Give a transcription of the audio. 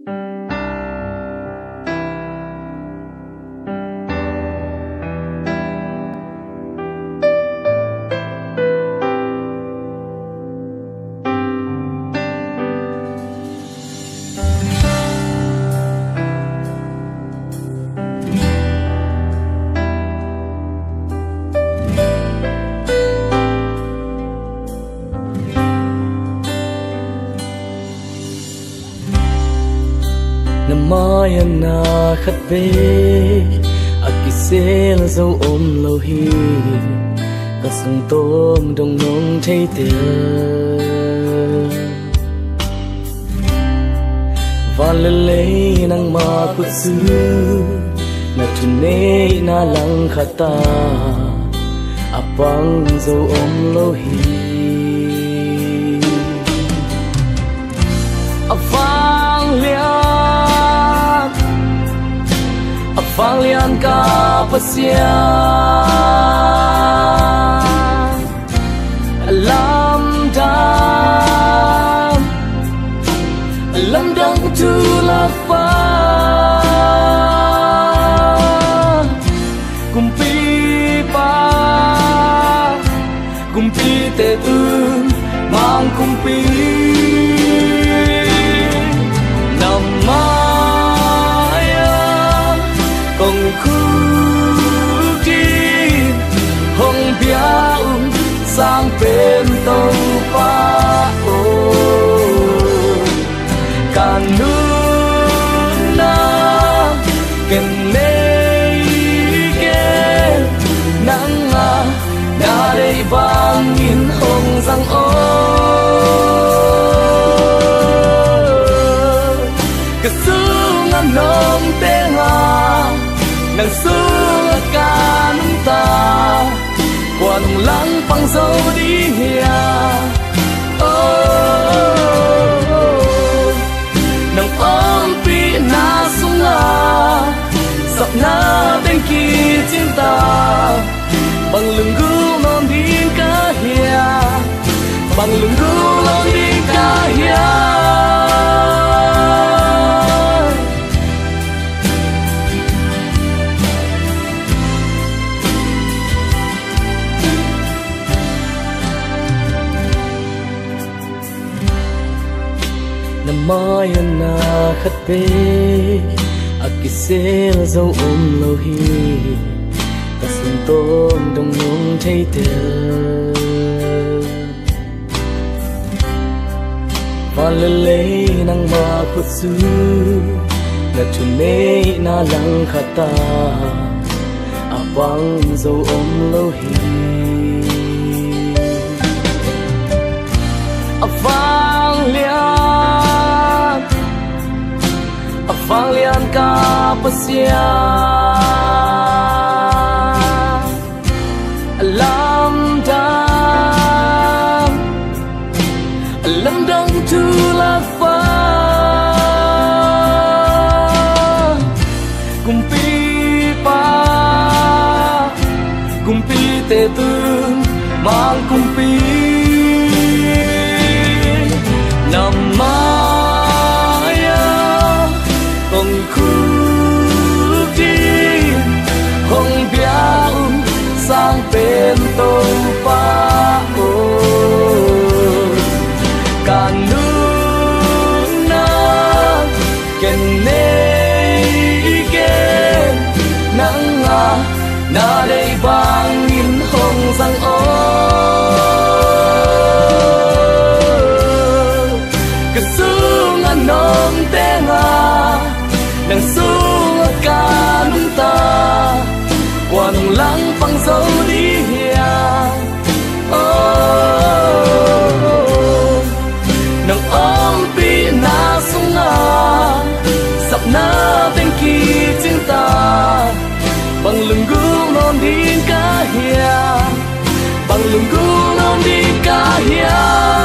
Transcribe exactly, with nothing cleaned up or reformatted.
Na mai-ah na khat vei a kisel zo om lo hi. Ka sungtawng dong nong thei tel. Van le lei nangma khut su, na thuneihna langkhat ah a pang zo om lo hi. A vanglian, a vanglian ka Pasian, a lamdang, a lamdang thu lakpa, kumpipa, kumpite tun mang kumpi. Na mai-ah kong khuk ding, hong bia un sang pen Topa aw. Ka nunna ken nei kei, nangmah na deih bangin hong zang aw. Ka sungah nong teng a, nang sungah ka nungta, kua nong langpang zo ding hiam? Oh, nang ompihna sungah sapna teng kicing ta, bang lunggulh nawn ding ka hiam? Bang lunggulh nawn ding ka hiam? Na mai-ah na khat vei a kisel zo om lo hi. Ka sungtawng dong nong thei tel. Van le lei nangma khut su, na thuneihna langkhat ah a pang zo om lo hi. A vanglian, a vanglian ka Pasian, a lamdang, a lamdang thu lakpa, kumpipa, kumpite tun mang kumpi. Na mai-ah kong khuk ding, hong bia un sang pen Topa aw. Ka nunna ken nei kei, nangmah na deih bangin hong zang aw. Ka sungah nong teng a, nang sungah ka nungta, kua nong langpang zo ding hiam? Oh, nang ompihna sungah sapna teng kicing ta, bang lunggulh nawn ding ka hiam? Bang lunggulh nawn ding ka hiam?